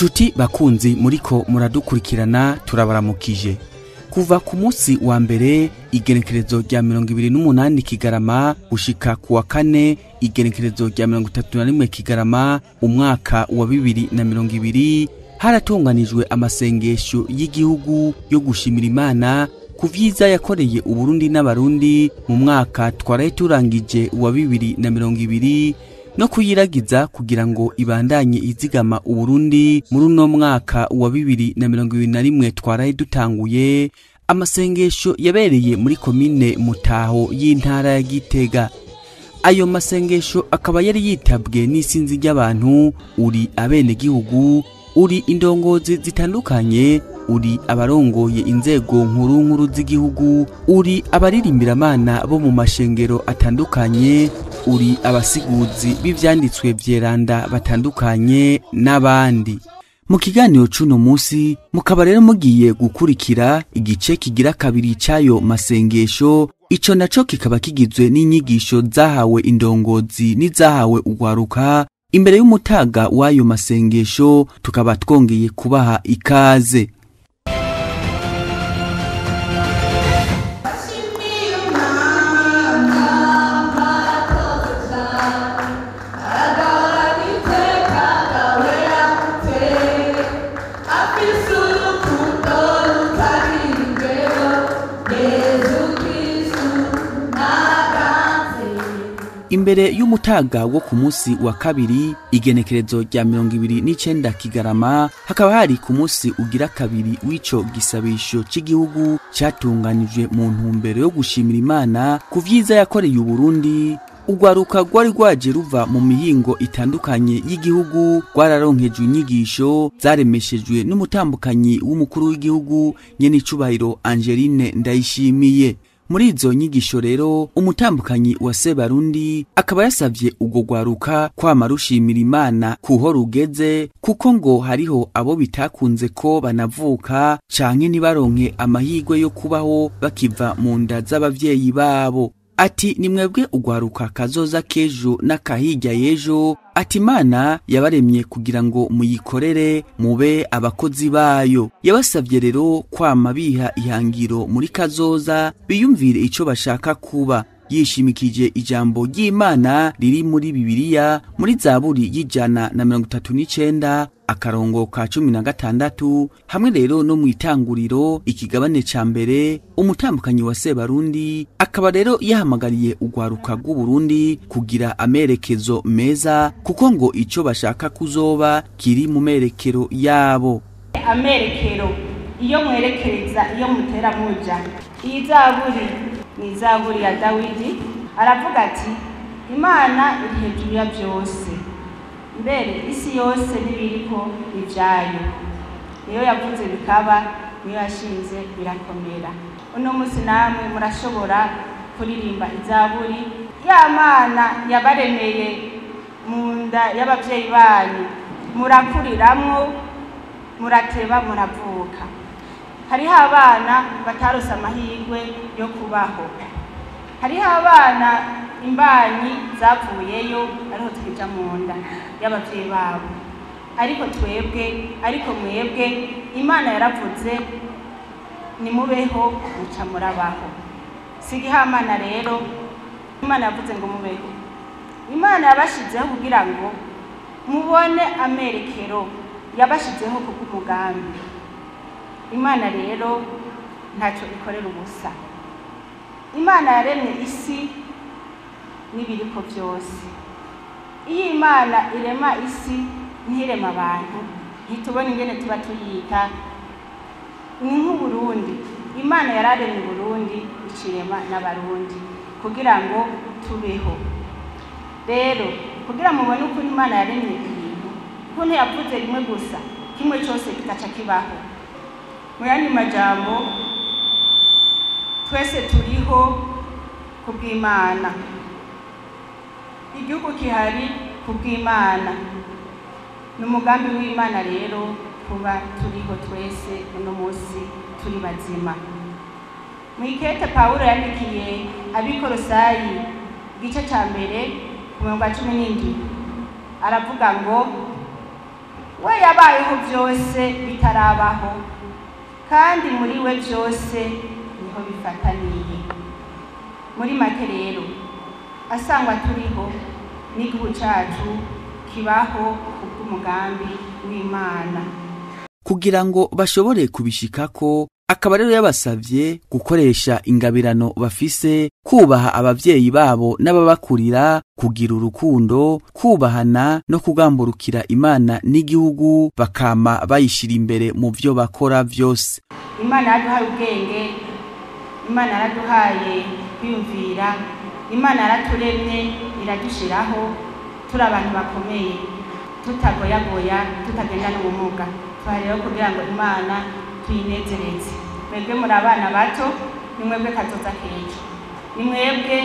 Nshuti bakunzi muriko muradukurikirana, turabaramukije. Kuva ku munsi wa mbere, igenekerezo rya 28 Kigarama, gushika ku wa kane, igenekerezo rya 31 Kigarama, umwaka wa 2020, haratunganijwe amasengesho y'igihugu yo gushimira Imana ku vyiza yakoreye Uburundi n'Abarundi mu mwaka twaraye turangije wa 2020, no kuyiragiza kugira ngo ibandanye izigama Uburundi muri uno mwaka wa 2021 twaraye dutanguye. Amasengesho yabereye muri komine Mutaho y'intara ya Gitega. Ayo masengesho akaba yari yitabwe n'isinzi ry'abantu, uri abenegihugu, uri indongozi zitandukanye, uri abarongoye inzego nkuru nkuru z'igihugu, uri abaririmbira bo mu mashengero atandukanye, uri abasiguzi b'ivyanditswe vyeranda batandukanye n'abandi. Mu kiganiro c'uno musi mukaba rero mugiye gukurikira igice kigira kabiri c'ayo masengesho. Ico naco kikaba kigizwe n'inyigisho zahawe indongozi n'izahawe ugwaruka. Imbere y'umutaga w'ayo masengesho tukaba twongeye kubaha ikaze. Imbere y'umutaga wo ku munsi wa kabiri, igenekerezo rya 29 Kigarama, hakaba hari ku munsi ugira kabiri w'ico gisabisho c'igihugu catunganijwe mu ntumbero yo gushimira Imana ku vyiza yakoreye Uburundi. Ugwaruka rwari rwaje ruva mu mihingo itandukanye y'igihugu rwararonkejwe inyigisho zaremeshejwe n'umutambukanyi w'umukuru w'igihugu nyenicubahiro Angeline Ndayishimiye. Muri izo nyigisho rero, umutambukanyi wa Sebarundi akaba yasavye ubwo gwaruka kwama rushimira Imana kuho rugeze, kuko ngo hariho abo bitakunze ko banavuka canke ntibaronke amahirwe yo kubaho bakiva mu nda z'abavyeyi babo. Ati ni mwebwe ugwaruka kazoza kejo n'akahirya y'ejo. Ati Imana yabaremye kugira ngo muyikorere, mube abakozi bayo. Yabasavye rero kwama biha ihangiro muri kazoza, biyumvire ico bashaka kuba. Yishimikije ijambo ry'Imana riri muri Bibiliya, muri Zaburi y'139 akarongo ka 16, hamwe rero no mwitanguriro ikigabane ca mbere. Umutambukanyi wa Sebarundi akaba rero yahamagariye ugwaruka rw'Uburundi kugira amerekezo meza, kuko ngo ico bashaka kuzoba kiri mu merekero yabo. Amerekero iyo mwerekereza, iyo mutera muja. Iyi zaburi ni zaburi ya Dawidi. Aravuga ati: Imana iri hejuru ya byose, mbere isi yose n'ibiriko ivyayo. Niyo yavuze bikaba, niyo yashinze birakomera. Uno munsi namwe murashobora kuririmba izaburi ya Mana yabaremeye mu nda y'abavyeyi banyu, murakuriramwo, murateba, muravuka. Hariho abana batarose amahirwe yo kubaho, hariho abana imbanyi zavuyeyo ariho twija mu nda y'abavyeyi babo, ariko twebwe, ariko mwebwe, Imana yaravuze nimubeho, muca murabaho. Sigihamana rero, Imana yavuze ngo mubeho. Imana yabashizeho kugira ngo mubone amerekero, yabashizeho kubw'umugambi. Imana rero ntacyo ikorera ubusa. Imana yaremye isi n'ibiriko byose. Iyo Imana irema isi ntirema abantu, ntitubona ingene tuba tuyita. Ni nk'Uburundi, Imana yararemye Uburundi icirema n'Abarundi kugira ngo tubeho. Rero kugira mubone ukuntu Imana yaremye ibintu, ukuntu yavuze rimwe gusa kimwe cyose kigaca kibaho. Mu yandi majambo, twese turiho kubw'Imana, igihugu kihari kubw'Imana. Ni umugambi w'Imana rero kuba turiho twese uno munsi turi bazima. Mw'ikete Pawulo yandikiye ab'Ikolosayi, igice ca mbere, ku murongo wa 17, aravuga ngo: We yabayeho byose bitarabaho, kandi muri we byose niho bifataniye. Muri make rero, asangwa turiho n'igihugu cacu kibaho kubw'umugambi w'Imana. Kugira ngo bashobore kubishikako, akaba rero yabasavye gukoresha ingabirano bafise, kubaha abavyeyi babo n'ababakurira, kugira urukundo, kubahana no kugamburukira Imana n'igihugu, bakama bayishira imbere mu vyo bakora vyose. Imana yaraduhaye ubwenge, Imana yaraduhaye kwiyumvira, Imana yaraturemye iradushiraho turi abantu bakomeye, tutagoyagoya, tutagenda n'ubumuga. Tuhari rero kugira ngo Imana tuyinezereze. Mwebwe muri abana bato, ni mwebwe kazoza k'ejo, ni mwebwe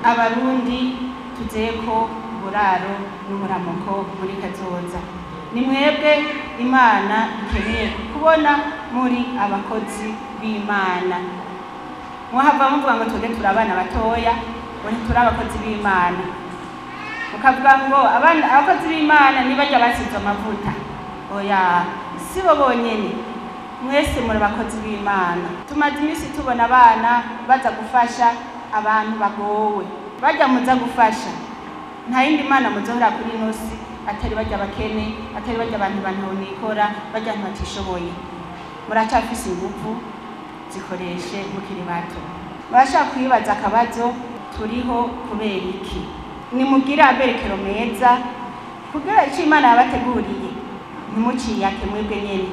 Abarundi tuzeko uburaro n'uburamuko muri kazoza, ni mwebwe Imana ikeneye kubona muri abakozi b'Imana. Mwahava muvuga ngo twebwe turi abana batoya, ngo ntituri abakozi b'Imana. Mukavuga ngo abakozi b'Imana ni barya basizwe amavuta. Oya, si bo bonyene, mwese muri abakozi b'Imana. Tumaze iminsi tubona abana baza gufasha abantu bagowe, bajya muza gufasha. Nta yindi mana muzohora kuri ino si atari barya bakene, atari barya abantu bantonikora, barya abantu batishoboye. Muracafise inguvu, zikoreshe mukiri bato. Murashaka kwibaza akabazo, turiho kubera iki? Nimugire aberekero meza kugira ico Imana yabateguriye, ntimuciyake mwebwe nyene.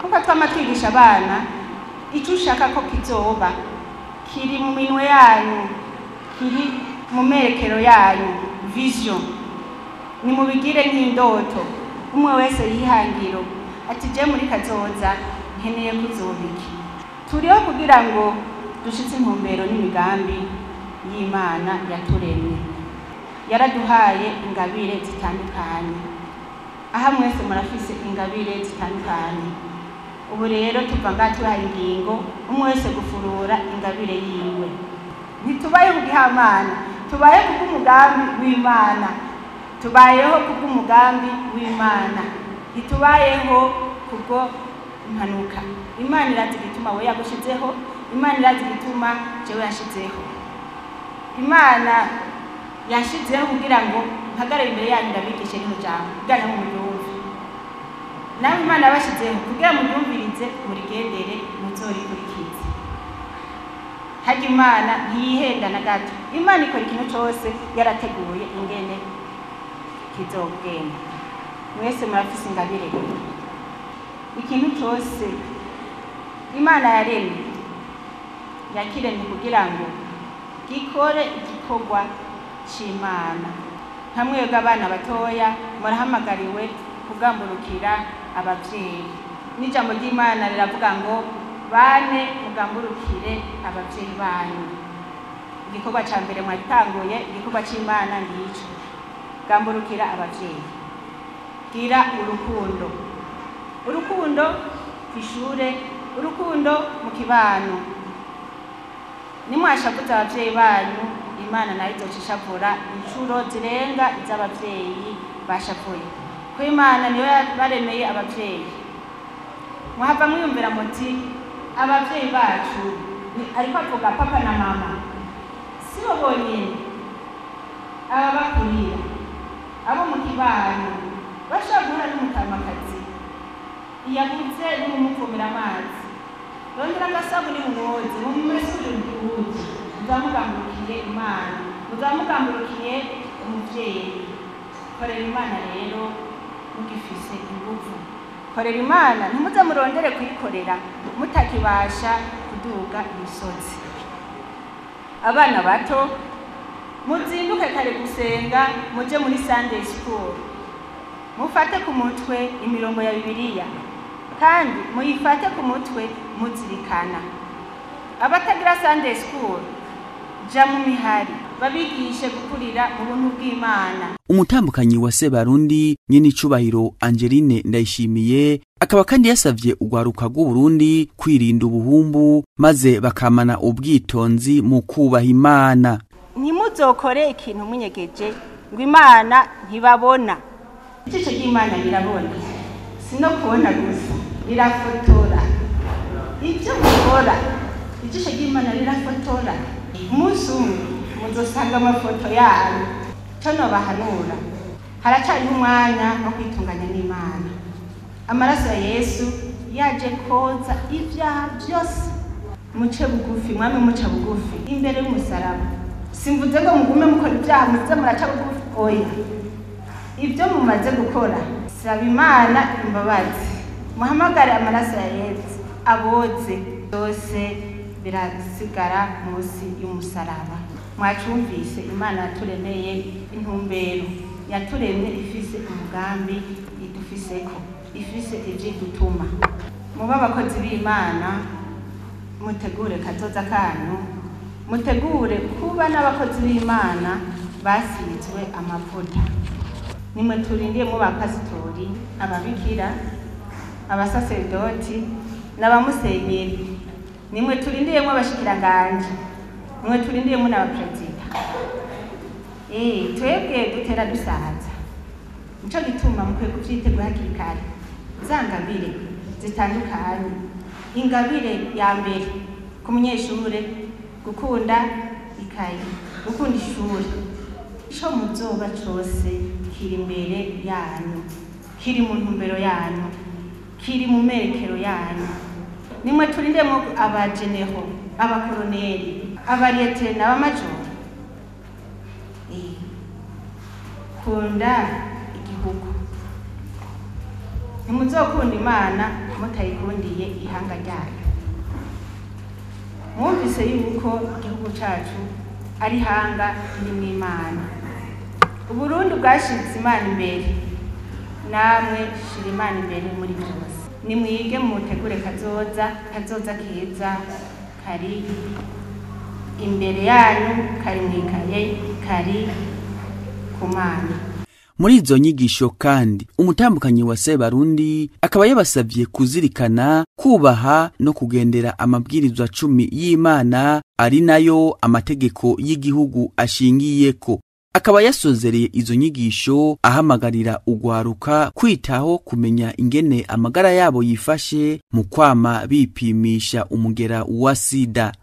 Kuko twama twigisha abana, ico ushaka ko kizoba kiri mu minwe yanyu, kiri mu merekero yanyu, vision. Nimubigire nk'indoto, umwe wese yihangiro ati je muri kazoza nkeneye kuzoba iki. Turiho kugira ngo dushitse intumbero n'imigambi y'Imana yaturemye. Yaraduhaye ingabire zitandukanye. Aha mwese murafise ingabire zitandukanye. Ubu rero tuva ngaha tubaha ingingo, umwe wese gufurura ingabire yiwe. Ntitubayeho kubw'Imana, tubayeho kubw'umugambi w'Imana. Tubayeho kubw'umugambi w'Imana, ntitubayeho kubwo impanuka. Imana irazi igituma we yagushizeho, Imana irazi igituma jewe yashizeho. Imana yashizeho kugira ngo mpagarare imbere yanyu ndabigishe rino jambo, kugira ngo muryumve. Nawe Imana yabashizeho kugira muryumvirize, murigendere, muzorikurikize. Harya Imana ntiyihenda na gato. Imana ikora ikintu cose yarateguye ingene kizogenda. Mwese murafise ingabire. Ikintu cose Imana yaremye, yakiremye kugira ngo gikore igikorwa c'Imana. Nka mwebwe abana batoya murahamagariwe kugamburukira abavyeyi. N'ijambo ry'Imana riravuga ngo bane mugamburukire abavyeyi banyu. Igikorwa ca mbere mwagitanguye, igikorwa c'Imana ngico. Gamburukira abavyeyi. Gira urukundo. Urukundo kw'ishure, urukundo mu kibano. Nimwashavuza abavyeyi banyu, Imana nayo izocishavura incuro zirenga iz'abavyeyi bashavuye. Ko Imana niyo yabaremeye abavyeyi. Mwahava mwiyumvira muti abavyeyi bacu, ariko avuga papa na mama, si bo bonyene, ababakurira, abo mu kibano, bashobora guhura n'umutamakazi yabuze n'umuvomera amazi, rondera agasabuni mumwoze, mumumesure impuzu, muzamugamburukiye Imana, muzamugamburukiye umuvyeyi. Korera Imana rero mugifise inguvu. Korera Imana, ntimuze murondere kuyikorera mutakibasha kuduga imisozi. Abana bato muzinduke kare gusenga, muje muri Sunday school, mufate ku mutwe imirongo ya Bibiliya, kandi muyifate ku mutwe muzirikana. Abatagira Sunday school, ja mu mihari babigishe gukurira mu buntu bw'Imana. Umutambukanyi wa Sebarundi nyenicubahiro Angeline Ndayishimiye akaba kandi yasavye urwaruka rw'Uburundi kwirinda ubuhumbu, maze bakamana ubwitonzi mu kubaha Imana. Ntimuzokore ikintu munyegeje ngo Imana ntibabona. Ijisho ry'Imana rirabona. Si no kubona gusa, rirafotora ibyo mukora. Ijisho ry'Imana rirafotora. Umunsi umwe muzosanga amafoto yanyu. Cyo nobahanura, haracariho umwanya wo kwitunganya n'Imana. Amaraso ya Yesu yaje koza ibyaha byose. Muce bugufi, mwami, muca bugufi imbere y'umusaraba. Simvuze ngo mugume mukora ibyaha, muze muraca bugufi, oya. Ibyo mumaze gukora, saba Imana imbabazi, muhamagare amaraso ya Yesu aboze. Byose birasigara munsi y'umusaraba. Mwacumvise, Imana yaturemeye intumbero, yaturemye ifise umugambi idufiseko, ifise ivyidutuma. Muba abakozi b'Imana, mutegure kazoza kanyu, mutegure kuba n'abakozi b'Imana basizwe amavuta. Nimwe turindiye mu bapasitori, ababikira, abasaserdoti n'abamusenyeri. Nimwe turindiyemo abashikiranganje, nimwe turindiyemo n'abaperezida. Twebwe dutera dusaza, nico gituma mukwiye kuvyitegura hakiri kare. Za ngabire zitandukanye, ingabire ya mbere ku munyeshure, gukunda ikayi, gukunda ishure. Ico muzoba cose kiri imbere yanyu, kiri mu ntumbero yanyu, kiri mu merekero yanyu. Nimwe turindemo abajeneho, abakoroneri, abariyetena, abamajoro. Kunda igihugu. Ntimuzokunda Imana mutayikundiye ihanga ryayo. Mwumvise yuko igihugu cacu ari ihanga ririmwo Imana. Uburundi bwashize Imana imbere, namwe shira Imana imbere muri byose. Nimwige, mutegure kazoza, kazoza keza kari imbere yanyu, kari mwikaye, kari ku Mana. Muri izo nyigisho kandi, umutambukanyi wa Sebarundi akaba yabasavye kuzirikana kubaha no kugendera amabwirizwa 10 y'Imana, ari nayo amategeko y'igihugu ashingiyeko. Akaba yasozereye izo nyigisho ahamagarira ugwaruka kwitaho kumenya ingene amagara yabo yifashe mu kwama bipimisha umugera wa sida.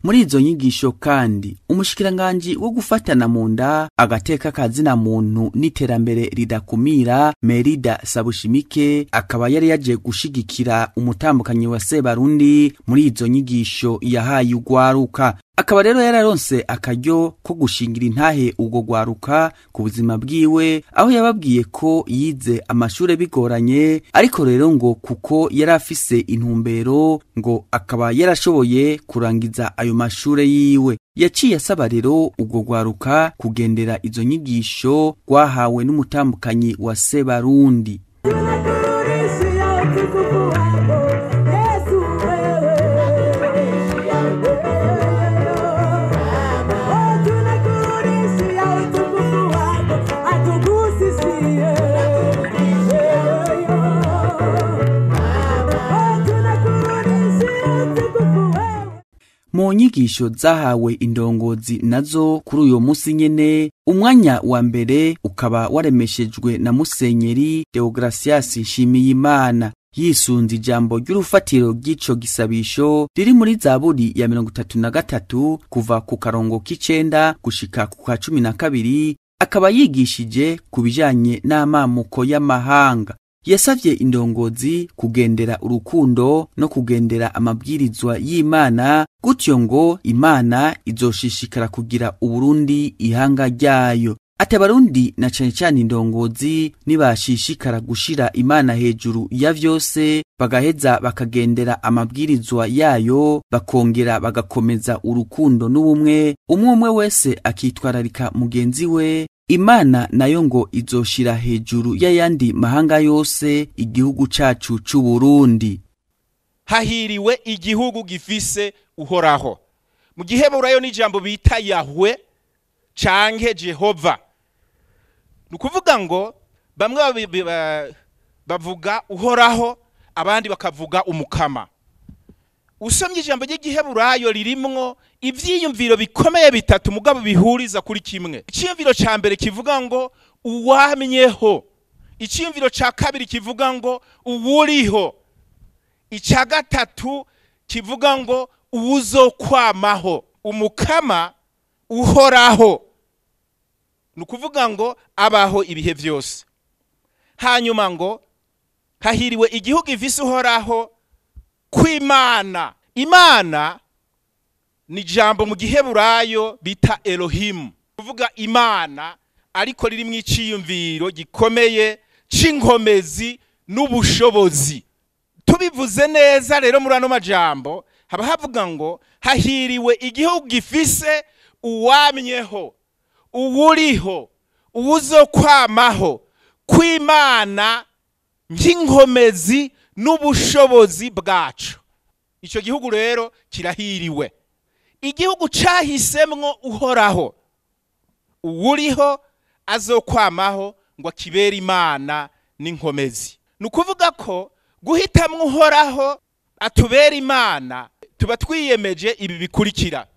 Muri izo nyigisho kandi, umushikiranganji wo gufatana mu nda, agateka kazina muntu n'iterambere ridakumira, Merida Sabushimike, akaba yari yaje gushigikira umutambukanyi wa Sebarundi muri izo nyigisho yahaye ugwaruka. Akaba rero yararonse akaryo ko gushingira intahe ubwo gwaruka ku buzima bwiwe, aho yababwiye ko yize amashure bigoranye, ariko rero ngo kuko yari afise intumbero ngo akaba yarashoboye kurangiza ayo mashure yiwe. Yaciye asaba rero ubwo gwaruka kugendera izo nyigisho rwahawe n'umutambukanyi wa Sebarundi. Mu nyigisho zahawe indongozi nazo kuri uyo musi nyene, umwanya wa mbere ukaba waremeshejwe na Musenyeri Deogratias Nshimiyimana, yisunze ijambo ry'urufatiro ry'ico gisabisho riri muri Zaburi ya 33 kuva ku karongo k'icenda gushika ku ka 12. Akaba yigishije ku bijanye n'amamuko y'amahanga. Yasavye indongozi kugendera urukundo no kugendera amabwirizwa y'Imana, gutyo ngo Imana izoshishikara kugira Uburundi ihanga ryayo. Ati Abarundi na cane cane indongozi nibashishikara gushira Imana hejuru ya vyose, bagaheza bakagendera amabwirizwa yayo, bakongera bagakomeza urukundo n'ubumwe, umwe umwe wese akitwararika mugenzi we, Imana nayo ngo izoshira hejuru y'ayandi mahanga yose igihugu cacu c'Uburundi. Hahiriwe igihugu gifise Uhoraho. Mu giheburayo n'ijambo bita Yahwe canke Jehova. Nukuvuga ngo bamwe bavuga Uhoraho, abandi bakavuga Umukama. Usomye ijambo ry'igiheburayo ririmwo ivyiyumviro bikomeye bitatu mugabo bihuriza kuri kimwe. Iciyumviro ca mbere kivuga ngo uwamyeho, Icyiyumviro cya kabiri kivuga ngo uwuriho. Icya gatatu kivuga ngo uwuzokwamaho. Umukama uhoraho, ni ukuvuga ngo abaho ibihe byose. Hanyuma ngo hahiriwe igihugu ivise uhoraho kw'Imana. Imana ni ijambo mu giheburayo bita Elohimu, kuvuga Imana, ariko riri mu iciyumviro gikomeye c'inkomezi n'ubushobozi. Tubivuze neza rero muri ano majambo haba havuga ngo hahiriwe igihugu gifise uwamyeho, uwuriho, uwuzokwamaho kw'Imana nk'inkomezi n'ubushobozi bwacu. Icyo gihugu rero kirahiriwe. Igihugu cahisemwo uhoraho, uwuriho, azokwamaho ngo akibere Imana n'inkomezi. Ni ukuvuga ko guhitamwo uhoraho atubera Imana, tuba twiyemeje ibi bikurikira: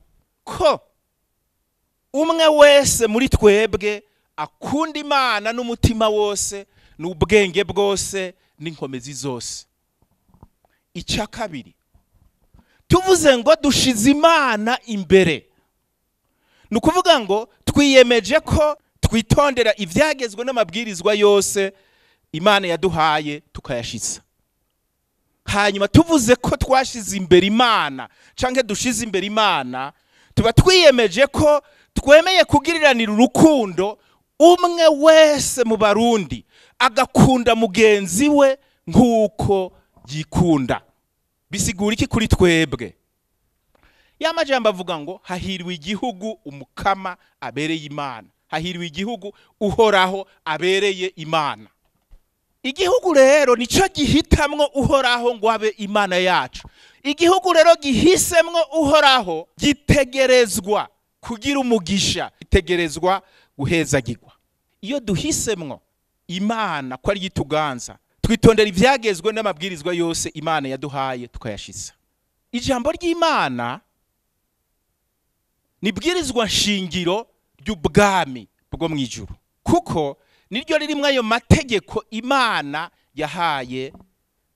ko umwe wese muri twebwe akunda Imana n'umutima wose n'ubwenge bwose n'inkomezi zose. Icya kabiri, tuvuze ngo dushize Imana imbere, ni ukuvuga ngo twiyemeje ko twitondera ibyagezwe n'amabwirizwa yose Imana yaduhaye tukayashitsa. Hanyuma tuvuze ko twashize imbere Imana canke dushize imbere Imana, tuba twiyemeje ko twemeye kugiriranira urukundo, umwe wese mu Barundi agakunda mugenzi we nk'uko yikunda. Bisigura iki kuri twebwe? Ya majambo avuga ngo hahiriwe igihugu umukama abereye Imana, hahiriwe igihugu uhoraho abereye Imana. Igihugu rero nico gihitamwo uhoraho ngo abe Imana yacu. Igihugu rero gihisemwo uhoraho gitegerezwa kugira umugisha, gitegerezwa guhezagirwa. Iyo duhisemwo Imana ko ari yituganza, twitondera ivyagezwe n'amabwirizwa yose Imana yaduhaye tukayashitsa. Ijambo ry'Imana nibwirizwa nshingiro ry'ubwami bwo mwijuru, kuko niryo ririmwo ayo mategeko Imana yahaye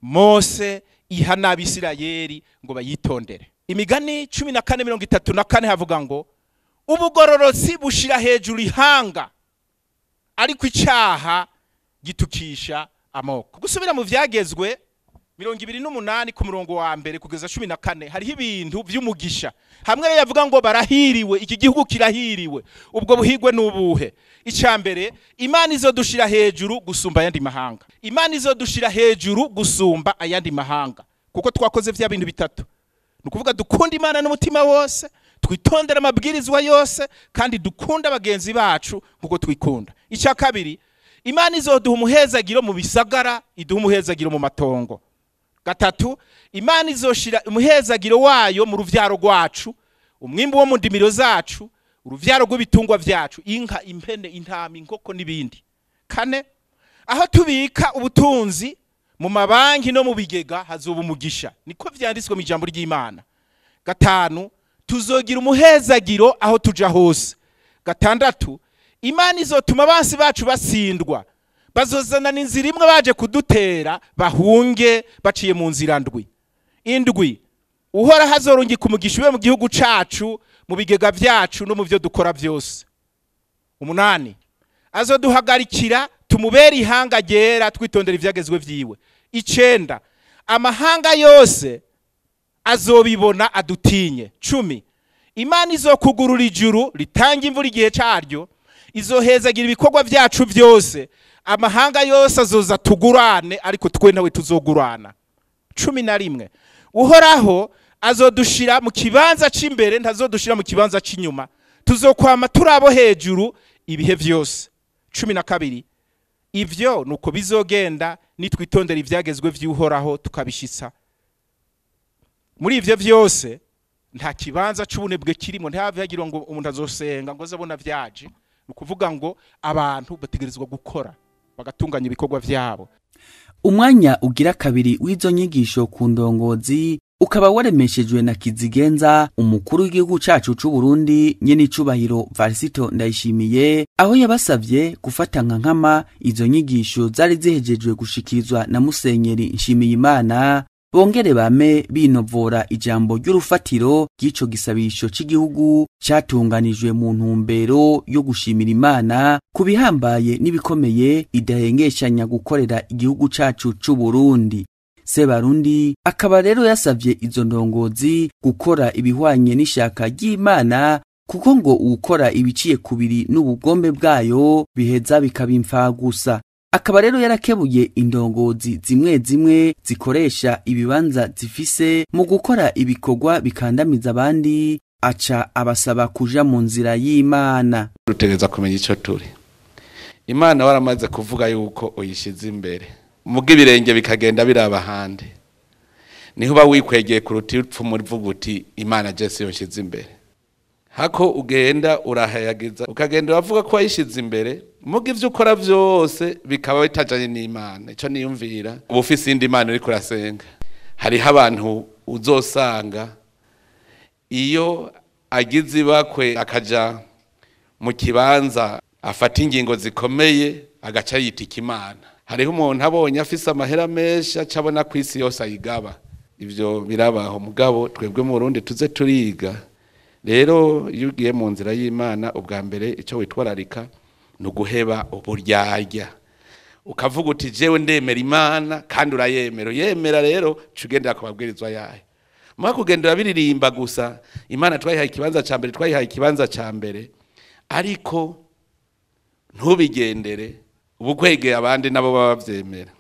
Mose iha n'Abisirayeli ngo bayitondere. Imigani 14:34 havuga ngo ubugororotsi bushira hejuru ihanga, ariko icaha gitukisha amoko. Gusubira mu vyagezwe 28 ku murongo wa mbere kugeza 14 hariho ibintu vy'umugisha. Hamwe rero yavuga ngo barahiriwe, iki gihugu kirahiriwe. Ubwo buhigwe n'ubuhe? Icya mbere, Imana izodushira hejuru gusumba ayandi mahanga. Imana izodushira hejuru gusumba ayandi mahanga, kuko twakoze vya bintu bitatu. Ni ukuvuga dukunda Imana n'umutima wose, twitondera amabwirizwa yose, kandi dukunda bagenzi bacu nkuko twikunda. Icya kabiri, Imana izoduha umuhezagiro mu bisagara, iduha umuhezagiro mu matongo. Gatatu, Imana izoshira umuhezagiro wayo mu ruvyaro rwacu, umwimbu wo mu ndimiro zacu, uruvyaro rw'ibitungwa vyacu, inka, impene, intama, inkoko n'ibindi. Kane, aho tubika ubutunzi mu mabanki no mu bigega hazoba umugisha, niko vyanditswe mu ijambo ry'Imana. Gatanu, tuzogira umuhezagiro aho tuja hose. Gatandatu, Imana izotuma abansi bacu basindwa, bazozana n'inzira imwe baje kudutera, bahunge baciye mu nzira ndwi. Indwi, uhoraho azorungika umugisha ube mu gihugu cacu, mu bigega vyacu no mu vyo dukora vyose. Umunani, azoduhagarikira tumubere ihanga ryera, twitondera ivyagezwe vyiwe. Icenda, amahanga yose azobibona adutinye. 10, Imana izokugurura ijuru ritanga imvura igihe caryo, izohezagira ibikorwa vyacu vyose, amahanga yose azoza tugurane, ariko twe nawe tuzogurana. 11, uhoraho azodushira mu kibanza c'imbere, ntazodushira mu kibanza c'inyuma, tuzokwama turabo hejuru ibihe vyose. 12, ivyo nuko bizogenda nitwitondera ivyagezwe vy'uhoraho tukabishitsa. Muri ivyo vyose nta kibanza c'ubunebwe kirimo, ntihavyagira ngo umuntu azosenga ngo azabona vyaje. Nukuvuga ngo abantu bategerezwa gukora bagatunganya ibikorwa vyabo. Umwanya ugira kabiri w'izo nyigisho ku ndongozi ukaba waremeshejwe na Kizigenza umukuru w'igihugu cacu c'u Burundi nyene icubahiro Varisito Ndayishimiye, aho yabasavye gufata nka nkama izo nyigisho zari zihejejwe gushikirizwa na Musenyeri Nshimiyimana, bongere bame binovora ijambo ry'urufatiro ry'ico gisabisho c'igihugu catunganijwe mu ntumbero yo gushimira Imana ku bihambaye n'ibikomeye idahengeshanya gukorera igihugu cacu c'u Burundi. Sebarundi akaba rero yasavye izo ndongozi gukora ibihwanye n'ishaka ry'Imana, kuko ngo ukora ibiciye kubiri n'ubugombe bwayo biheza bikaba imfagusa. Akaba rero yarakebuye indongozi zimwe zimwe zikoresha ibibanza zifise mu gukora ibikorwa bikandamiza abandi, aca abasaba kuja mu nzira y'Imana. Dutegereza kumenya ico turi. Imana waramaze kuvuga yuko uyishize imbere, muga ibirenge bikagenda biraba ahandi, niho uba wikwegeye kuruta ipfumu rivuga uti Imana je siyo nshize imbere. Hako ugenda urahayagiza ukagenda uravuga ko wayishize imbere, muga ivyo ukora vyose bikaba bitajanye n'Imana. Ico niyumvira, uba ufise iyindi Imana uriko urasenga. Hariho abantu uzosanga iyo agize ibakwe akaja mu kibanza afata ingingo zikomeye agaca yitika Imana. Hariho umuntu abonye afise amahera menshi aca abona ko isi yose ayigaba. Ivyo birabaho, mugabo twebwe mu Burundi tuze turiga. Rero iyo ugiye mu nzira y'Imana, ubwa mbere ico witwararika ni uguheba uburyarya, ukavuga uti jewe ndemera Imana, kandi urayemera. Uyemera rero uca ugendera ku mabwirizwa yayo. Mwa kugendera biririmba gusa, Imana twayihaye ikibanza ca mbere, twayihaye ikibanza ca mbere, ariko ntubigendere, uba ukwegeye abandi nabo baba bavyemera.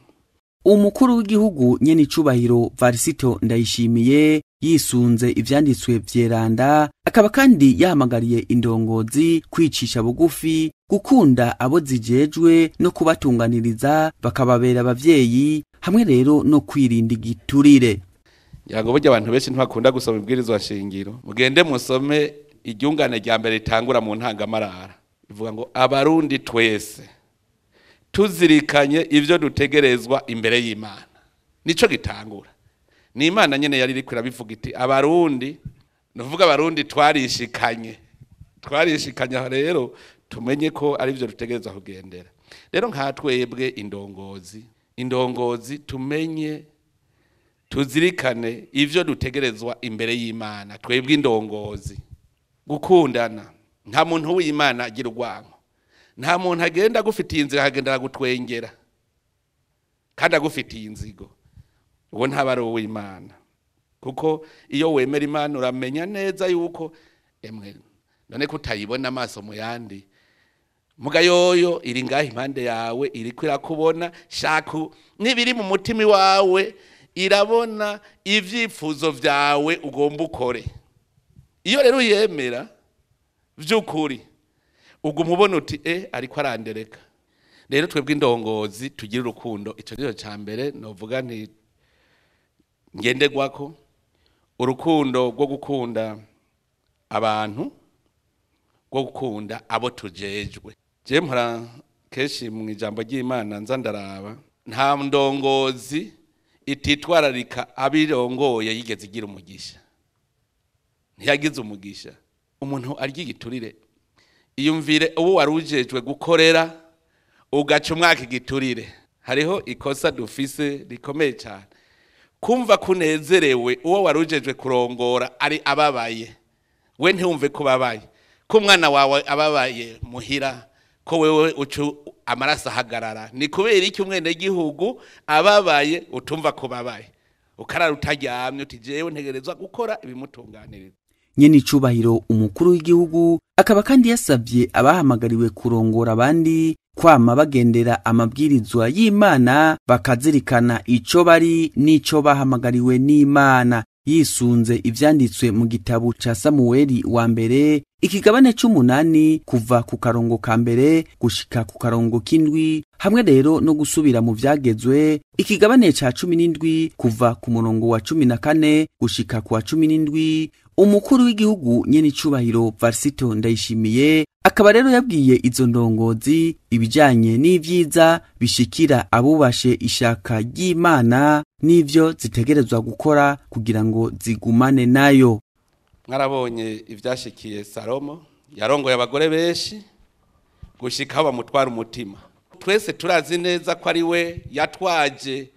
Umukuru w'igihugu nyene icubahiro Varisito Ndayishimiye yisunze ivyanditswe vyeranda, akaba kandi yahamagariye indongozi kwicisha bugufi, gukunda abo zijejwe no kubatunganiriza bakababera abavyeyi, hamwe rero no kwirinda igiturire. Ngira ngo burya abantu benshi ntibakunda gusoma ibwirizwa shingiro. Mugende musome iryungane rya mbere ritangura mu ntangamarara, ivuga ngo abarundi twese tuzirikanye ivyo dutegerezwa imbere y'Imana. Nico gitangura. Ni Imana nyene yari iriko irabivuga iti abarundi, nuvuga abarundi twarishikanye. Twarishikanye aho rero tumenye ko ari ivyo dutegerezwa kugendera. Rero nka twebwe indongozi tumenye tuzirikane ivyo dutegerezwa imbere y'Imana. Twebwe indongozi gukundana, nta muntu w'Imana agira urwango. Nta muntu agenda agufitiye inzira akagenda agutwengera kandi agufitiye inzigo, uwo ntaba ari uw'Imana. Kuko iyo wemera Imana uramenya neza yuko emwe none ko utayibona amaso mu yandi, muga yoyo iri ngaho impande yawe, iriko irakubona, shaka n'ibiri mu mutima wawe irabona ivyifuzo vyawe ugomba ukore. Iyo rero uyemera vy'ukuri, uguma ubona uti ariko arandereka. Rero twebwe indongozi tugira urukundo, ico nico ca mbere novuga nti ngenderwako, urukundo rwo gukunda abantu, rwo gukunda abo tujejwe. Je mpora kenshi mu ijambo ry'Imana nza ndaraba, nta ndongozi ititwararika abirongoye yigeze igira umugisha. Ntiyagize umugisha. Umuntu arya igiturire, iyumvire uwo wari ujejwe gukorera ugaca umwaka igiturire. Hariho ikosa dufise rikomeye cyane, kumva kunezerewe uwo wari ujejwe kurongora ari ababaye, we ntiwumve ko babaye, ko umwana wawe ababaye muhira, ko wewe ucu amaraso ahagarara. Ni kubera iki umwenegihugu ababaye utumva ko babaye, ukarara utaryamye uti jewe ntegerezwa gukora ibimutunganiriza. Nyene icubahiro umukuru w'igihugu akaba kandi yasavye abahamagariwe kurongora abandi kwama bagendera amabwirizwa y'Imana, bakazirikana ico bari n'ico bahamagariwe n'Imana. Yisunze ivyanditswe mu gitabo ca Samueli wa mbere ikigabane c'umunani kuva ku karongo ka mbere gushika ku karongo k'indwi, hamwe rero no gusubira mu vyagezwe ikigabane ca 17 kuva ku murongo wa 14 gushika ku wa 17. Umukuru w'igihugu nyene icubahiro Varisito Ndayishimiye Akaba rero yabwiye izo ndongozi ibijanye n'ivyiza bishikira abubashe ishaka ry'Imana n'ivyo zitegerezwa gukora kugira ngo zigumane nayo. Mwarabonye ivyashikiye Salomo, yarongoye abagore benshi gushika aho bamutwara umutima. Twese turazi neza ko ari we yatwaje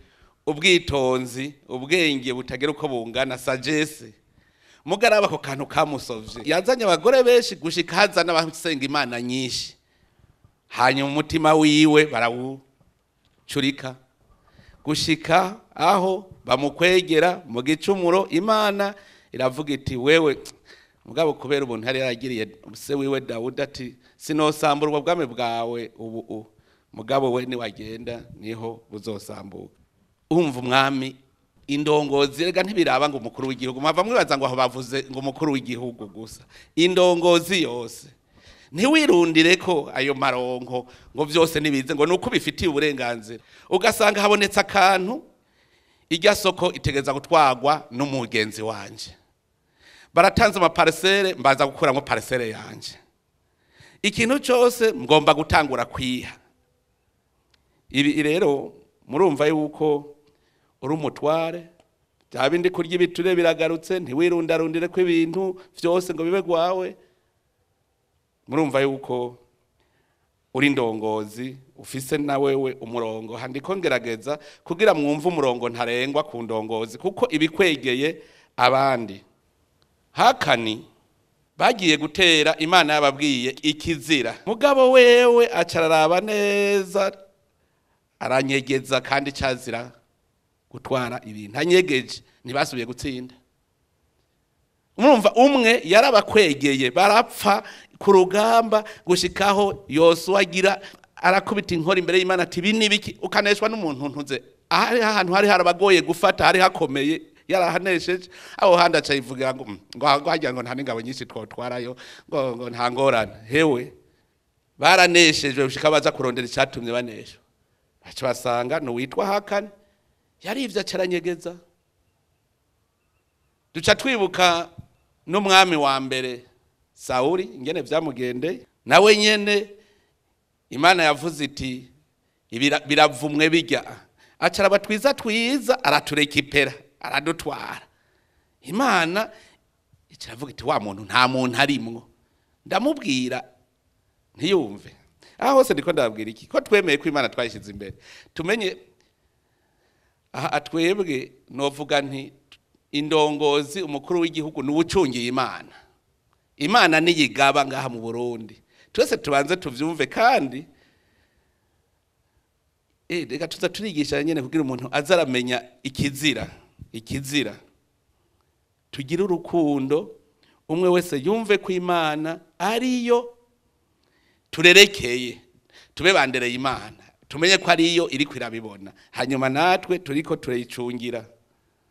ubwitonzi, ubwenge butagira uko bungana, sagesse. Mugaraba ko kantu kamusovye, yazanye abagore benshi gushika haza n'abasenga Imana nyinshi, hanyuma umutima wiwe barawucurika gushika aho bamukwegera mu gicumuro. Imana iravuga iti wewe mugabo, kubera ubuntu yari yaragiriye se wiwe Dawudi, ati sinosamburwa ubwami bwawe ubu, mugabo we niwagenda niho buzosambuka. Umva umwami indongozi rega ntibiraba ngo umukuru w'igihugu, mwava mwibaza ngo aho bavuze ngo umukuru w'igihugu gusa, indongozi yose ntiwirundire ko ayo maronko ngo vyose nibize ngo nuko bifitiye uburenganzira. Ugasanga habonetse akantu, irya soko itegeza gutwagwa n'umugenzi wanje, baratanze amaparisere mbaza gukuramo parisere yanje, ikintu cyose ngomba gutangura kwiha. Ibi rero murumva yuko uri umutware, bya bindi kurya ibiture biragarutse, ntiwirundarundire ko ibintu vyose ngo bibe gwawe. Murumva yuko uri ndongozi ufise na wewe umurongo. Handiko ngerageza kugira mwumve umurongo ntarengwa ku ndongozi, kuko ibikwegeye abandi. Hakani bagiye gutera, Imana yababwiye ikizira, mugabo wewe acararaba neza aranyegeza, kandi cazira gutwara ibintu anyegeje, ntibasubiye gutsinda. Murumva umwe yarabakwegeye barapfa ku rugamba gushikaho Yosuwa agira arakubita inkora imbere y'Imana ati ibi nibiki, ukaneshwa n'umuntu ntuze. Ahari ahantu hari harabagoye gufata, hari hakomeye, yarahanesheje. Aho handi aca yivugira ngo ngo hagira ngo nta n'ingabo nyinshi twotwarayo, ngo nta ngorane. Hewe baraneshejwe gushika baza kurondera icatumye baneshwa, baca basanga n'uwitwa Hakani yarivye acaranyegeza. Duca twibuka n'umwami wa mbere Sauli ingene vyamugendeye, nawe nyene Imana yavuze iti biravumwe bijya, acaraba twiza twiza araturekipera aradutwara. Imana icaravuga iti wa muntu nta muntu arimwo, ndamubwira ntiyumve. Aho hose ndiko ndababwira iki, ko twemeye ko Imana twayishize imbere, tumenye aha atwebwe novuga nti indongozi umukuru w'igihugu n'uwucungiye Imana. Imana niyigaba ngaha mu Burundi, twese tubanze tuvyumve. Kandi reka tuza turigisha nyene kugira umuntu azaramenya ikizira. Ikizira tugire urukundo, umwe wese yumve ko Imana ariyo turerekeye, tube bandereye Imana, tumenye ko ariyo iriko irabibona, hanyuma natwe turiko turayicungira.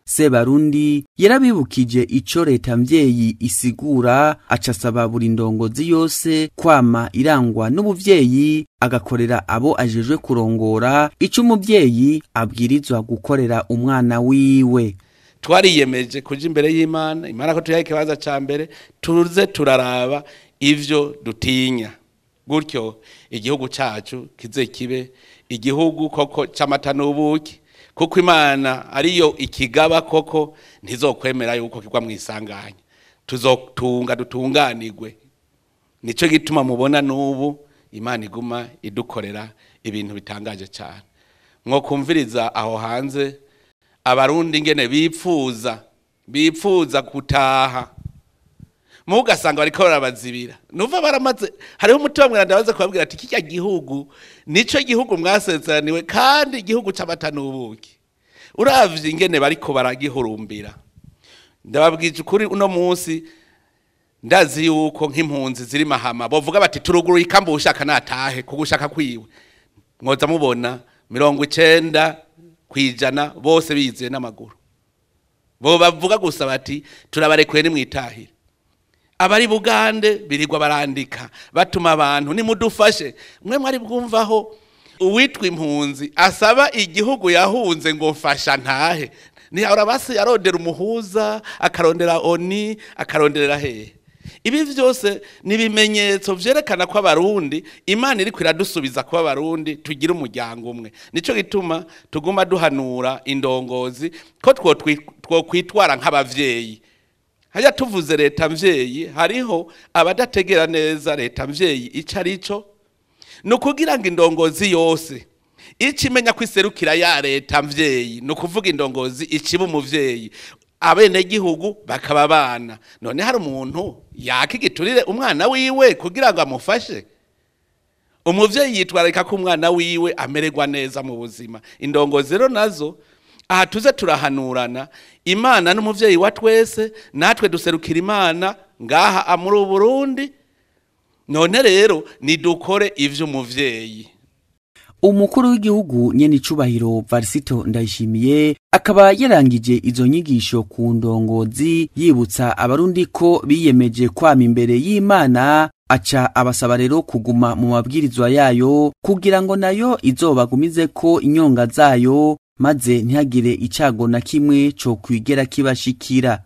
Sebarundi yarabibukije ico leta mvyeyi isigura, acasaba buri ndongozi yose kwama irangwa n'ubuvyeyi, agakorera abo ajejwe kurongora ico umuvyeyi abwirizwa gukorera umwana wiwe. Twariyemeje kuja imbere y'Imana, Imana ko tuyaye ikibanza ca mbere, tuze turaraba ivyo dutinya, gutyo igihugu cacu kize kibe igihugu koko c'amata n'ubuki, kuko Imana ariyo ikigaba koko ntizokwemera yuko kigwa mu isanganya. Tuzotunga dutunganirwe. Nico gituma mubona n'ubu Imana iguma idukorera ibintu bitangaje cyane. Mwokumviriza aho hanze abarundi ingene bipfuza gutaha, mugasanga bariko barabazibira. Nuva baramaze, hariho umutima mweranda baze kubabwira ati kijya gihugu nico gihugu mwasezeraniwe, kandi igihugu c'amata n'ubuki. Uravye ingene bariko baragihurumbira. Ndababwije ukuri uno munsi ndazi yuko nk'impunzi ziri Mahama bovuga bati turuguruye ikambi ushaka natahe kugushaka kwiwe, mwoza mubona 90% bose biyiziye n'amaguru. Bo bavuga gusa bati turabarekuye nimwitahire. Abari Bugande birirwa barandika batuma abantu nimudufashe. Mwe mwari bwumvaho uwitwa impunzi asaba igihugu yahunze ngo mfasha ntahe? Ni arabasi yarondera umuhuza, akarondera oni, akaronderera hehe? Ibi vyose ni ibimenyetso vyerekana ko abarundi Imana iriko iradusubiza kuba abarundi tugira umuryango umwe. Nico gituma tuguma duhanura indongozi ko twokwitwara nk'abavyeyi. Hajya tuvuze leta mvyeyi, hariho abadategera neza leta mvyeyi ico arico. Nukugira ngo indongozi yose icimenya kwiserukira ya leta mvyeyi, nukuvuga indongozi iciba umuvyeyi, abenegihugu bakaba abana. None hari umuntu yakigiturire umwana wiwe kugira ngo amufashe? Umuvyeyi yitwararika ko umwana wiwe amererwa neza mu buzima. Indongozi rero nazo aha tuze turahanurana. Imana n'umuvyeyi wa twese, natwe duserukira Imana ngaha muri Burundi. None rero nidukore ivyo umuvyeyi. Umukuru w'igihugu nyene icubahiro Varisito Ndayishimiye akaba yarangije izo nyigisho ku ndongozi, yibutsa abarundi ko biyemeje kwama imbere y'Imana, aca abasaba rero kuguma mu mabwirizwa yayo kugira ngo nayo izobagumize ko inyonga zayo, maze ntihagire icago na kimwe co kwigera kibashikira.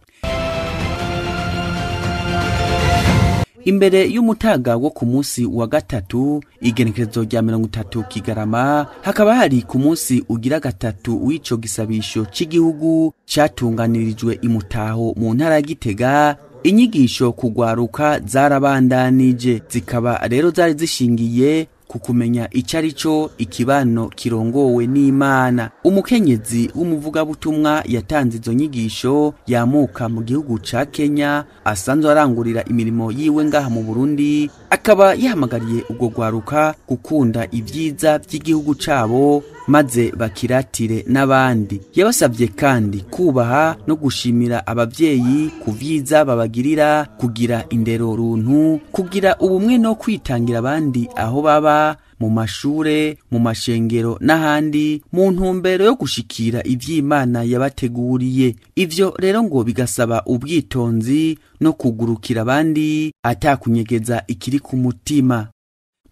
Imbere y'umutaga wo ku munsi wa gatatu igenekerezo rya 30 Kigarama, hakaba hari ku munsi ugira gatatu w'ico gisabisho c'igihugu catunganirijwe imutaho mu ntara ya Gitega, inyigisho kugwaruka zarabandanije, zikaba rero zari zishingiye ku kumenya icarico ikibano kirongowe n'Imana. Umukenyezi w'umuvugabutumwa yatanze izo nyigisho yamuka mu gihugu ca Kenya, asanzwe arangurira imirimo yiwe ngaha mu Burundi, akaba yahamagariye ubwo gwaruka gukunda ivyiza vy'igihugu cabo maze bakiratire n'abandi. Yabasavye kandi kubaha no gushimira abavyeyi ku vyiza babagirira, kugira indero runtu, kugira ubumwe no kwitangira abandi aho baba, mu mashure, mu mashengero n'ahandi, mu ntumbero yo gushikira ivy'Imana yabateguriye. Ivyo rero ngo bigasaba ubwitonzi no kugurukira abandi atakunyegeza ikiri ku mutima.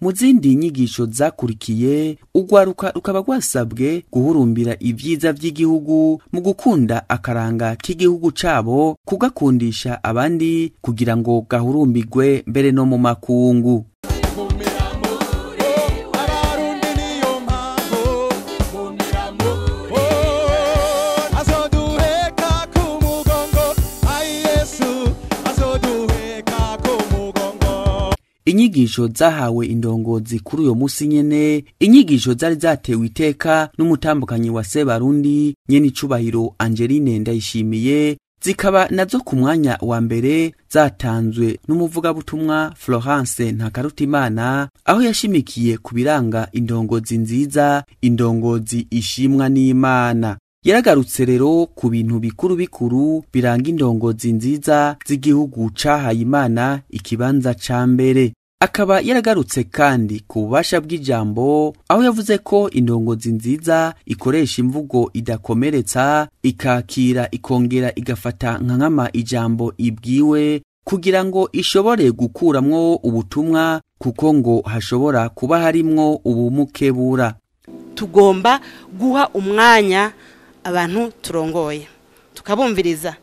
Mu zindi nyigisho zakurikiye, ugwaruka rukaba rwasabwe guhurumbira ivyiza vy'igihugu mu gukunda akaranga k'igihugu cabo, kugakundisha abandi kugira ngo gahurumbirwe mbere no mu makungu. Inyigisho zahawe indongozi kuri uyo musi nyene, inyigisho zari zatewe iteka n'umutambukanyi wa Sebarundi nyene icubahiro Angeline Ndayishimiye, zikaba nazo ku mwanya wa mbere zatanzwe n'umuvugabutumwa Florence Ntakarutimana, aho yashimikiye ku biranga indongozi nziza, indongozi ishimwa n'Imana. Yaragarutse rero ku bintu bikuru bikuru biranga indongozi nziza z'igihugu cahaye Imana ikibanza ca mbere. Akaba yaragarutse kandi ku bubasha bw'ijambo, aho yavuze ko indongozi nziza ikoresha imvugo idakomeretsa, ikakira ikongera igafata nka nkama ijambo ibwiwe kugira ngo ishobore gukuramwo ubutumwa, kuko ngo hashobora kuba harimwo ubumukebura. Tugomba guha umwanya abantu turongoye tukabumviriza,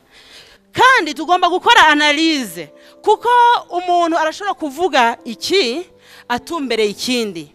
kandi tugomba gukora analyse, kuko umuntu arashobora kuvuga iki atumbereye ikindi,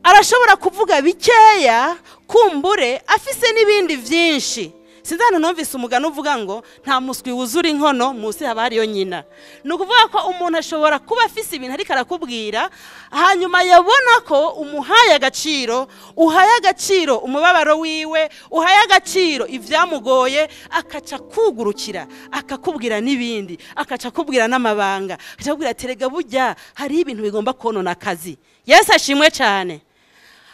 arashobora kuvuga bikeya kumbure afise n'ibindi vyinshi. Sinzano numvise umugani uvuga ngo nta muswi wuzura inkono musi haba hariyo nyina. Ni ukuvuga ko umuntu ashobora kuba afise ibintu ariko arakubwira, hanyuma yabona ko umuhaye agaciro, uhaye agaciro umubabaro wiwe, uhaye agaciro ivyamugoye, akaca kugurukira akakubwira n'ibindi, akaca kubwira n'amabanga, akaca kubwira terega burya hari ibintu bigomba konona akazi. Yesu ashimwe cyane.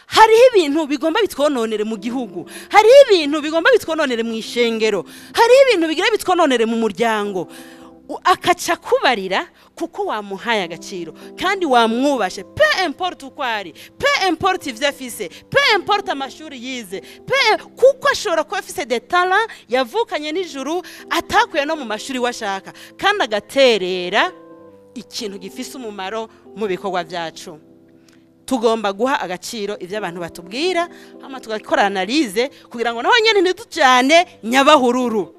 Hariho ibintu bigomba bitwononere mu gihugu, hariho ibintu bigomba bitwononere mu ishengero, hariho ibintu bigira bitwononere mu muryango. Akaca kubarira kuko wamuhaye agaciro kandi wamwubashe, peu importe uko ari, peu importe ivyo afise, peu importe amashuri yize, kuko ashobora kuba afise des talents yavukanye n'ijuru atakuye no mu mashuri washaka, kandi agaterera ikintu gifise umumaro mu bikorwa vyacu. Tugomba guha agaciro ivyo abantu batubwira, hama tugakora analyse kugira ngo naho nyene ntitujane nyabahururu.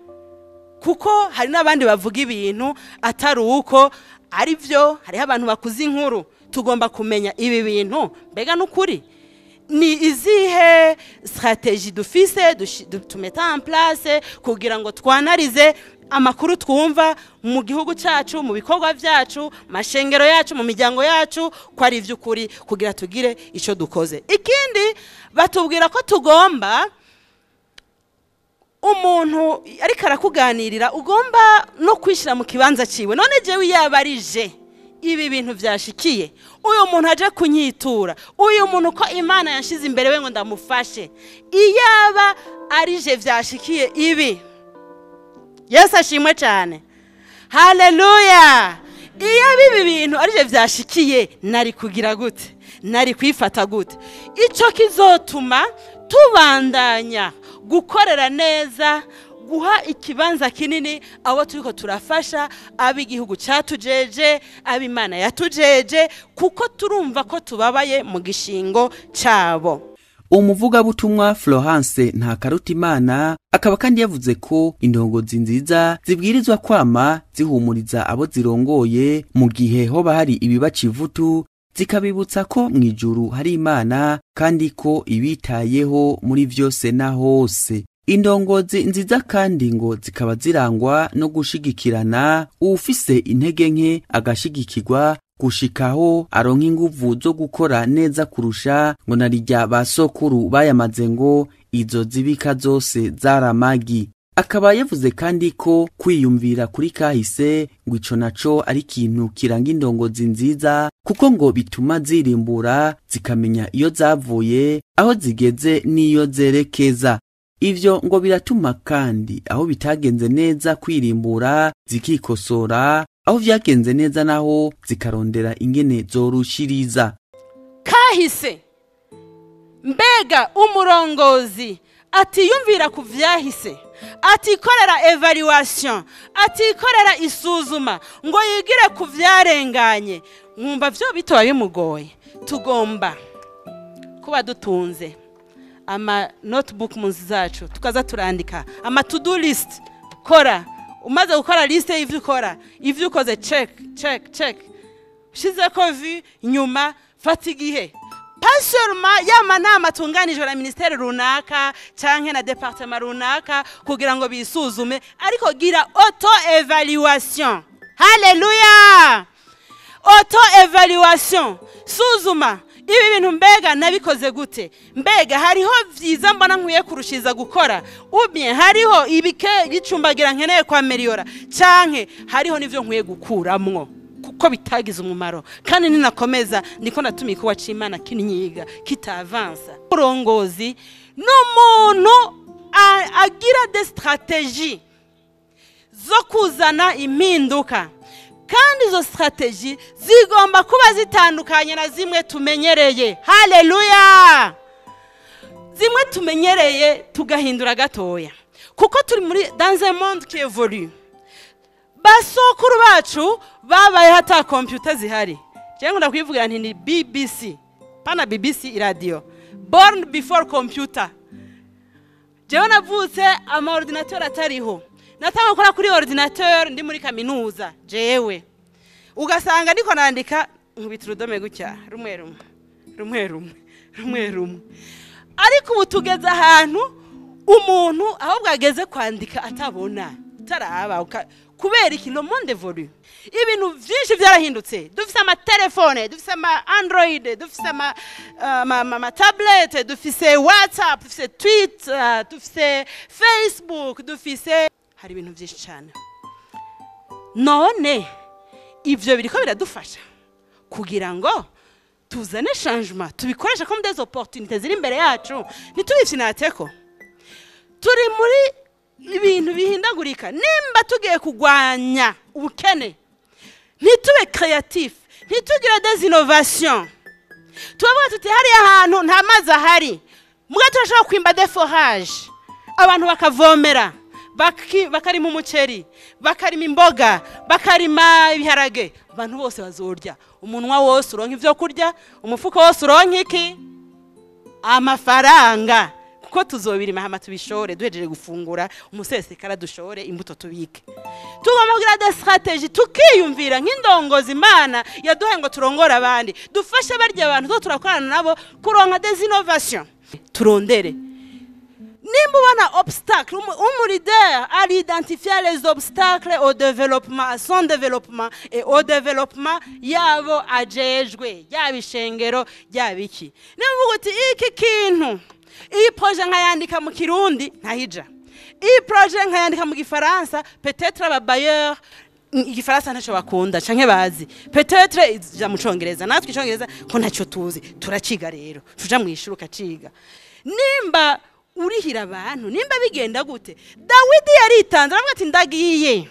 Kuko hari n'abandi bavuga ibintu atari uko ari byo. Hariho abantu bakuze inkuru. Tugomba kumenya ibi bintu mbega n'ukuri, ni izihe stratégie dufise tumeta en place kugira ngo twanarize amakuru twumva mu gihugu cyacu, mu bikorwa byacu, mashengero yacu, mu miryango yacu, ko ari iby'ukuri, kugira tugire icyo dukoze. Ikindi, batubwira ko tugomba, umuntu ariko arakuganirira, ugomba no kwishyira mu kibanza cyiwe. None jewe yaba arije ibi bintu byashikiye uyu muntu aje kunyitura, uyu muntu ko Imana yashize imbere we ngo ndamufashe, iyaba arije byashikiye ibi? Yesu ashimwe cyane, haleluya! Iyo ibi bintu arije byashikiye, nari kugira gute? Nari kwifata gute? Icyo kizotuma tubandanya gukorera neza, guha ikibanza kinini abo turiko turafasha, ab'igihugu cyatujeje, ab'Imana yatujeje, kuko turumva ko tubabaye mu gishingo cyabo. Umuvugabutumwa Florence Ntakarutimana akaba kandi yavuze ko indongozi nziza zibwirizwa kwama zihumuriza abo zirongoye mu gihe hoba hari ibibaca ivutu, zikabibutsa ko mu ijuru hari Imana kandi ko ibitayeho muri vyose na hose. Indongozi nziza kandi ngo zikaba zirangwa no gushigikirana, uwufise intege nke agashigikirwa gushikaho aronka inguvu zo gukora neza kurusha. Ngo narirya ba sokuru bayamaze ngo izo zibika zose zaramagi. Akaba yavuze kandi ko kwiyumvira kuri kahise ngo ico naco ari ikintu kiranga indongozi nziza, kuko ngo bituma zirimbura, zikamenya iyo zavuye, aho zigeze n'iyo zerekeza. Ivyo ngo biratuma kandi aho bitagenze neza kwirimbura zikikosora, aho vyagenze neza naho zikarondera ingene zorushiriza. Kahise, mbega umurongozi atiyumvira ku vyahise, atikorera évaluation, atikorera isuzuma ngo yigire ku vyarenganye, mwumva vyo bitoba bimugoye? Tugomba kuba dutunze ama notebook mu nzu zacu, tukaza turandika ama to do list. Kora, umaze gukora liste y'ivyo ukora, ivyo ukoze, check, check, check, ushizeko vu nyuma. Fata igihe, pas seulement ya manama atunganijwe na ministère runaka canke na département runaka kugira ngo bisuzume, ariko gira auto évaluation. Haleluya! Auto évaluation, suzuma ibi bintu: mbega nabikoze gute? Mbega hariho vyiza mbona nkwiye kurushiza gukora, ou bien hariho ibike bicumbagira nkeneye kwameliyora, canke hariho n'ivyo nkwiye gukuramwo kuko bitagize umumaro, kandi ninakomeza niko natuma igikorwa c'Imana kinyiga kitavansa? Urongozi n'umuntu agira des stratégies zo kuzana impinduka, kandi izo stratégie zigomba kuba zitandukanye na zimwe tumenyereye. Haleluya! Zimwe tumenyereye tugahindura gatoya, kuko turi muri dans un monde qui évolue. Basokuru bacu babayeho ata computer zihari. Cyangwa ndakwivugira nti ni BBC, pana BBC radio, born before computer. Jewe navutse ama ordinateur atariho. Natanga gukora kuri ordinateur ndi muri kaminuza. Jewe ugasanga ndiko nandika, nkubita urudome gutya, rumwe rumwe, rumwe rumwe, rumwe rumwe. Ariko ubu tugeze ahantu umuntu ahubwo ageze kwandika atabona, utaraba. Kubera iki? Le monde évolue, ibintu byinshi byarahindutse. Dufise amatelefone, dufise ama Android, dufise ama tablette, dufise WhatsApp, dufise Twitter, dufise Facebook, dufise, hari ibintu byinshi cyane. None ivyo biriko biradufasha kugira ngo tuzane changement, tubikoreshe comme des opportunités ziri imbere yacu, ntitubifyinateko. Turi muri ibintu bihindagurika. Nimba tugiye kugwanya ubukene, ntitube créatif, ntitugire des innovations, tubavuga tuti hariya hantu nta mazi ahari, muga turashobora kwimba des forages, abantu bakavomera, bakarima umuceri, bakarima imboga, bakarima ibiharage, abantu bose bazorya. Umunwa wose uronka ivyo kurya, umufuko wose uronka iki? Amafaranga. Kuko Kuko tuzobirima hama tubishore, duhejeje gufungura umusesekara dushore imbuto tubike. Tugomba kugira des stratégies, tukiyumvira nk'indongozi Imana yaduhaye ngo turongore abandi, dufashe barya abantu zo turakorana nabo kuronka des innovations. Turondere nimba ubona obstacle, umu leader a identifié les obstacles au développement, à son développement et au développement yabo ajejwe, yaba ishengero, yaba iki. Nimba uvuga uti iki kintu, iyi projet nkayandika mu Kirundi ntahija, iyi projet nkayandika mu Gifaransa, peut-être aba bailleur Igifaransa ntacyo bakunda canke bazi, peut-être ija mu Congereza, natwe Icongereza ko ntacyo tuzi turaciga, rero tuja mu ishuri ukaciga. Nimba urihira abantu, nimba bigenda gute, Dawidi yaritanze aravuga ati ndagiye.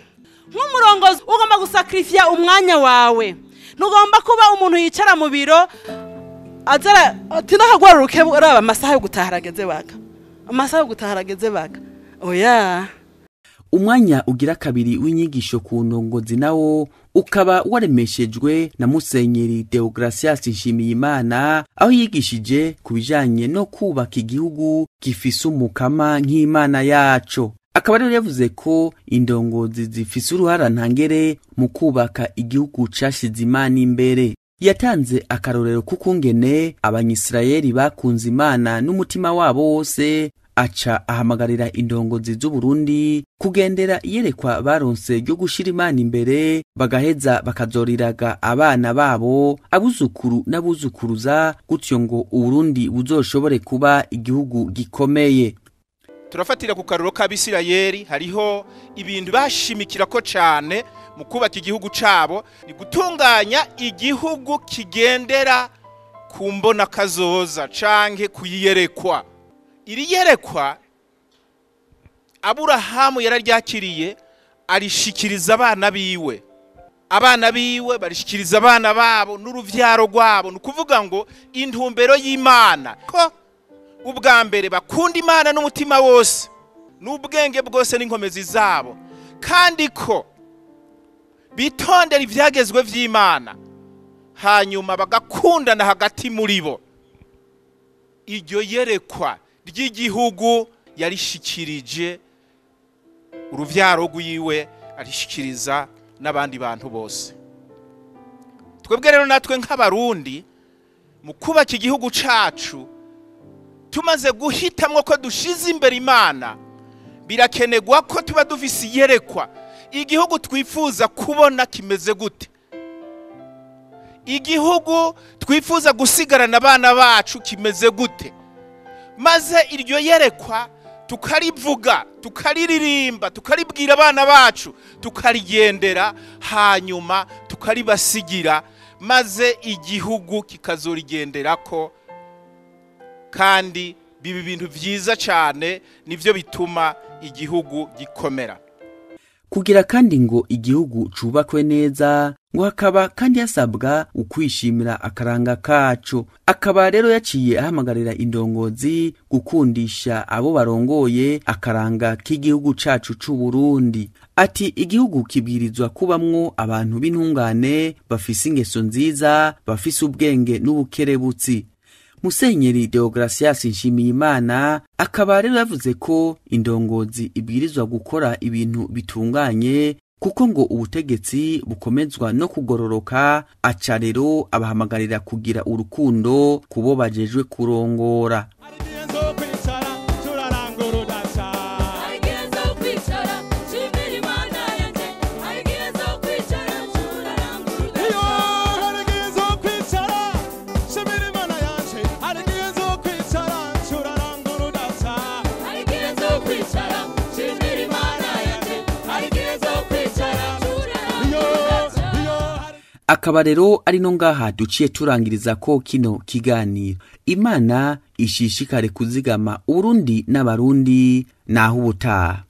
Nk'umurongozi ugomba gusacrifier umwanya wawe, ntugomba kuba umuntu yicara mu biro azara ati ndakagwaruke araba amasaha yo gutaha arageze baka, amasaha yo gutaha arageze baka, oya. Umwanya ugira kabiri w'inyigisho ku ndongozi nawo ukaba waremeshejwe na Musenyeri Deogratias Nshimiyimana, aho yigishije ku bijanye no kubaka igihugu gifise umukama nk'Imana yaco. Akaba rero yavuze ko indongozi zifise uruhara ntangere mu kubaka igihugu cashize Imana imbere. Yatanze akarorero k'ukungene Abanyisirayeli bakunze Imana n'umutima wabo wose, aca ahamagarira indongozi z'Uburundi kugendera iyerekwa baronse ryo gushira Imana imbere, bagaheza bakazoriraga abana babo, abuzukuru n'abuzukuruza, gutyo ngo Uburundi buzoshobore kuba igihugu gikomeye. Turafatira ku karuro k'Abisirayeli, hariho ibintu bashimikira ko cane mu kubaka igihugu cabo, ni gutunganya igihugu kigendera ku mbona kazoza canke kuyiyerekwa. Iri yerekwa Aburahamu yararyakiriye arishikiriza abana biwe, abana biwe barishikiriza abana babo n'uruvyaro rwabo. Ni ukuvuga ngo intumbero y'Imana ko ubwa mbere bakunda Imana n'umutima wose n'ubwenge bwose n'inkomezi zabo, kandi ko bitondera ivyagezwe vy'Imana, hanyuma bagakundana hagati muri bo. Iryo yerekwa ry'igihugu yarishikirije uruvyaro rwiwe, arishikiriza n'abandi bantu bose. Twebwe rero natwe nk'Abarundi mu kubaka igihugu cacu, tumaze guhitamwo ko dushize imbere Imana, birakenerwa ko tuba dufise iyerekwa igihugu twifuza kubona kimeze gute, igihugu twifuza gusigarana abana bacu kimeze gute, maze iryo yerekwa tukarivuga, tukariririmba, tukaribwira abana bacu, tukarigendera, hanyuma tukaribasigira, maze igihugu kikazorigenderako. Kandi biba ibintu vyiza cane, nivyo bituma igihugu gikomera. Kugira kandi ngo igihugu cubakwe neza, ngo hakaba kandi hasabwa ukwishimira akaranga kaco. Akaba rero yaciye ahamagarira indongozi gukundisha abo barongoye akaranga k'igihugu cacu c'Uburundi. Ati igihugu kibwirizwa kubamwo abantu b'intungane, bafise ingeso nziza, bafise ubwenge n'ubukerebutsi. Musenyeri Deogratias Nshimiyimana akaba rero yavuze ko indongozi ibwirizwa gukora ibintu bitunganye, kuko ngo ubutegetsi bukomezwa no kugororoka. Aca rero abahamagarira kugira urukundo kubo bajejwe kurongora. Akaba rero ari no ngaha duciye turangiriza ko kino kiganiro. Imana ishishikare kuzigama Uburundi n'Abarundi, naho ubutaha.